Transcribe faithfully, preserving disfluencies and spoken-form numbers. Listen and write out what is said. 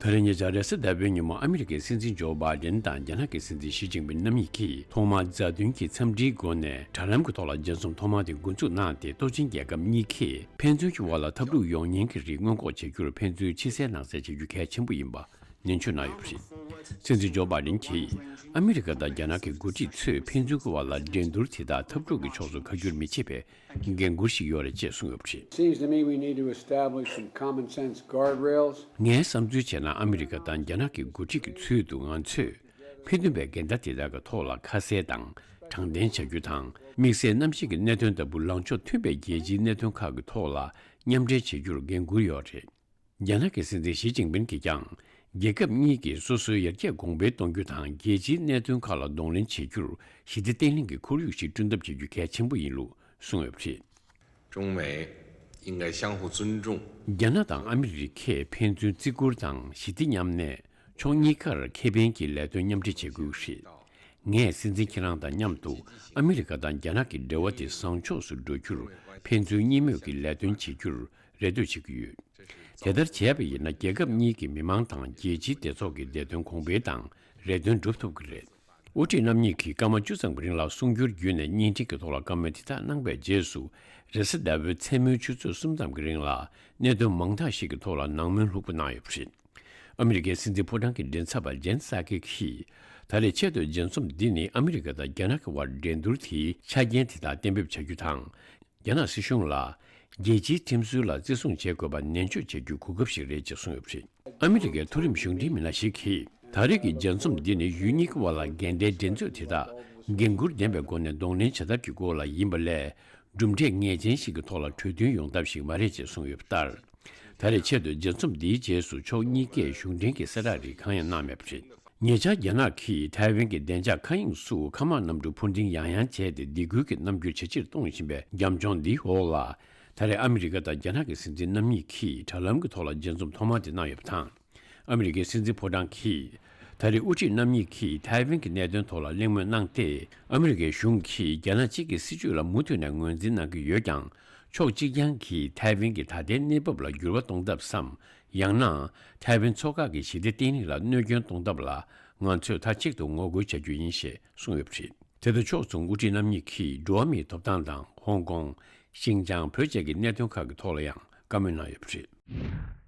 ད་རེས་ཉེ་ཆར་རེས་གཟའ་ཟླ་བའི་ཉིན་མོ་ཨ་མི་རི་ཀའི་སྲིད་འཛིན་ཇོ་བྷའི་ཌེན་དང་རྒྱ་ནག་གི་སྲིད་འཛིན་ཞི་ཅིན་ཕིན་རྣམ་གཉིས་ཀྱིས་ཐོག་མར་མཛའ་མཐུན་གྱི་འཚམས་འདྲིའི་སྒོ་ནས་དྲ་ལམ་གྱི་ཐོག་ལ་མཇལ་འཛོམས་ཐོག་མ་དེ་འགོ་འཛུགས་གནང་སྟེ། སྟོབས་ཆེན་རྒྱལ་ཁབ་གཉིས་ཀས་ཕན་ཚུན་གྱི་དབར་ལ་འཐབ་འཁྲུག་ཡོང་ཉེན་གྱི་རིགས་སྔོན་འགོག་བྱེད་རྒྱུར་ཕན་ཚུན་ཕྱི་གསལ་ནང་གསལ་བྱེད་རྒྱུ་གལ་ཆེན་པོ་ཡིན་པ་ནན་བརྗོད་གནང་ཡོད་པ་རེད། སྲིད་འཛིན་ཇོ་བྷའི་ཌེན་གྱིས་ཨ་མི་རི་ཀ་དང་རྒྱ་ནག་གི་འགོ་ཁྲིད་ཚོས་ཕན་ཚུན་གྱི་དབར་ལ་འགྲན་བསྡུར་དེ་དག་འཐབ་འཁྲུག་གི་ཕྱོགས་སུ་ཁ་བསྒྱུར་མི་བྱེད་པའི་འགན་འཁུར་ཞིག་ཡོད་རེད་ཅེས་གསུངས་ཡོད་པ་རེད། Seems to me we need to establish some common sense guardrails. ངའི་བསམ་ཚུལ་བྱས་ན། ཨ་མི་རི་ཀ་དང་རྒྱ་ནག་གི་འགོ་ཁྲིད་ཀྱི་ཚུལ་དུ་ང་ཚོས་མི་མཐུན་པའི་འགལ་ཟླ་དེ་དག་གི་ཐོག་ལ་ཁ་གསལ་དང་དྲང་བདེན་བྱ་རྒྱུ་དང་། དམིགས་བསལ་གནམ་གཤིས་ཀྱི་གནད་དོན་ལྟ་བུ་ལངས་ཕྱོགས་མཐུན་པའི་རྒྱལ་སྤྱིའི་གནད་དོན་ཁག་གི་ཐོག་ལ་མཉམ་འབྲེལ་བྱེད་རྒྱུར་འགན་འཁུར་ཡོད་རེད། རྒྱ་ནག་གི་སྲིད་འཛིན་ཞི་ཅིན་ཕིན་གྱིས་ཀྱང་རྒྱལ་ཁབ་གཉིས་ཀྱིས་སོ་སོའི་ཡར་རྒྱས་གོང་འཕེལ་གཏོང་རྒྱུ་དང་། རྒྱལ་སྤྱིའི་གནད་དོན་ཁག་ལ་གདོང་ལེན་བྱེད་རྒྱུར་ཞི་བདེ་བརྟན་ལྷིང་གི་ཁོར་ཡུག་ཞིག་བསྐྲུན་ཐབས་བྱེད་རྒྱུ་གལ་ཆེན་པོ་ཡིན་ལུགས་གསུངས་ཡོད་པ་རེད། 中美应该相互尊重。 རྒྱ་ནག་དང་ཨ་མི་རི་ཁས་ཕན་ཚུན་བརྩི་བཀུར་དང་ཞི་བདེ་མཉམ་གནས། ཕྱོགས་གཉིས་ཀར་ཁེ་ཕན་གྱི་ལས་དོན་མཉམ་འབྲེལ་བྱེད་དགོས་རེད། ངས་སྲིད་འཛིན་ཁྱེད་རང་དང་མཉམ་དུ་ཨ་མི་རི་ཀ་དང་རྒྱ་ནག་གི་འབྲེལ་བ་དེ་བཟང་ཕྱོགས་སུ་འགྲོ་རྒྱུར་ཕན་ཚུན་གཉིས་མོས་ཀྱི་ལས་དོན་བྱེད་རྒྱུར་རེ་ལྟོས་བྱེད་ཀྱི་ཡོད། དེ་ལྟར་བྱས་པ་ཡིན་ན། རྒྱལ་ཁབ་གཉིས་ཀྱི་མི་མང་དང་རྒྱལ་སྤྱིའི་བདེ་ཚོགས་ཀྱི་བདེ་དོན་གོང་འཕེལ་དང་རེ་འདུན་འགྲུབ་ཐུབ་ཀྱི་རེད། དབུ་ཁྲིད་རྣམ་གཉིས་ཀྱིས་སྐར་མ་བཅུ་ཙམ་གྱི་རིང་ལ་གསུང་སྒྱུར་བརྒྱུད་ནས་བརྙན་འཕྲིན་གྱི་ཐོག་ལ་བཀའ་མོལ་དེ་དག་གནང་པའི་རྗེས་སུ། རེས་གཟའ་ཟླ་བའི་མཚན་མོའི་ཆུ་ཚོད་གསུམ་ཙམ་གྱི་རིང་ལ་གནད་དོན་མང་དག་ཞིག་གི་ཐོག་ལ་ནང་མོལ་ལྷུག་པོ་གནང་ཡོད་པ་རེད། ཨ་མི་རི་ཀའི་སྲིད་འཛིན་ཕོ་བྲང་གི་མགྲིན་ཚབ་པ་ཇེན་སཱ་ཀི་གིས། ད་རེས་ཆེད་དུ་མཇལ་འཛོམས་འདི་ནི་ཨ་མི་རི་ཀ་དང་རྒྱ་ནག་གི་དབར་འགྲན་བསྡུར་དེའི་ཆ་རྐྱེན་དེ་དག་གཏན་འབེབས་བྱ་རྒྱུ་དང་། རྒྱ་ནག་སྲིད་གཞུང་ལ་རྒྱལ་སྤྱིའི་ཁྲིམས་སྲོལ་ལ་བརྩི་སྲུང་བྱེད་དགོས་པ་ནན་བརྗོད་བྱ་རྒྱུའི་གོ་སྐབས་ཤིག་རེད་ཅེས་གསུངས་ཡོད་པ་རེད། ཨ་མི་རི་ཀའི་མཐོ་རིམ་གཞུང་འབྲེལ་མི་སྣ་ཞིག་གིས། ད་རེས་ཀྱི་མཇལ་འཛོམས་འདི་ནི་ཡུལ་གཉིས་ཀྱི་དབར་ལ་འགལ་ཟླའི་འགྲན་རྩོད་དེ་དག་འགན་འཁུར་ལྡན་པའི་སྒོ་ནས་གདོང་ལེན་བྱ་ཐབས་ཀྱི་སྐོར་ལ་ཡིན་པ་ལས། གྲུབ་འབྲས་ངེས་ཅན་ཞིག་གི་ཐོག་ལ་གྲོས་མཐུན་ཡོང་ཐབས་ཤིག་མ་རེད་ཅེས་གསུངས་ཡོད་པ་ལྟར། ད་རེས་ཆེད་དུ་མཇལ་འཛོམས་འདིའི་རྗེས་སུ་ཕྱོགས་གཉིས་ཀས་གཞུང་འབྲེལ་གྱི་གསལ་བསྒྲགས་རིགས་གང་ཡང་གནང་མེད་པ་རེད། ཉེ་ཆར་རྒྱ་ནག་གིས་ཐའེ་ཝན་གྱི་བདེ་འཇགས་མཁའ་དབྱིངས་སུ་མཁའ་དམག་གནམ་གྲུ་འཕུར་ལྡིང་ཡང་ཡང་བྱས་ཏེ། སྡིགས་སྐུལ་གྱི་རྣམ་འགྱུར་ཇེ་ཆེར་གཏོང་བཞིན་པའི་རྒྱབ་ལྗོངས་འདིའི་འོག་ལ། ད་རེས་ཨ་མི་རི་ཀ་དང་རྒྱ་ནག་གི་སྲིད་འཛིན་རྣམ་གཉིས་ཀྱིས་དྲ་ལམ་གྱི་ཐོག་ལ་མཇལ་འཛོམས་ཐོག་མ་དེ་གནང་ཡོད་པ་དང་། ཨ་མི་རི་ཀའི་སྲིད་འཛིན་ཕོ་བྲང་གིས། ད་རེས་དབུ་ཁྲིད་རྣམ་གཉིས་ཀྱིས་ཐའེ་ཝན་གྱི་གནད་དོན་ཐོག་ལ་གླེང་མོལ་གནང་སྟེ། ཨ་མི་རི་ཀའི་གཞུང་གིས་རྒྱ་ནག་གཅིག་གི་སྲིད་བྱུས་ལ་མུ་མཐུད་ནས་ངོས་འཛིན་གནང་གི་ཡོད་ཀྱང་། ཕྱོགས་གཅིག་རྐྱང་གིས་ཐའེ་ཝན་གྱི་ད་ལྟའི་གནས་བབ་ལ་འགྱུར་བ་གཏོང་ཐབས་སམ། ཡང་ན། ཐའེ་ཝན་མཚོ་འགག་གི་ཞི་བདེ་བརྟན་ལྷིང་ལ་གནོད་སྐྱོན་གཏོང་ཐབས་ལ། ང་ཚོས་མཐའ་གཅིག་ཏུ་ངོ་རྒོལ་བྱ་རྒྱུ་ཡིན་ཞེས་གསུངས་ཡོད་པ་རེད། དེ་དང་ཕྱོགས་མཚུངས། དབུ་ཁྲིད་རྣམ་གཉིས་ཀྱིས་འགྲོ་བ་མིའི་ཐོབ་ཐང་དང་། ཧོང་ཀོང་། ཤིན་ཅང་། བོད་བཅས་ཀྱི་གནད་དོན་ཁག་གི་ཐོག་ལ་ཡང་བཀའ་མོལ་གནང་ཡོད་པ་རེད།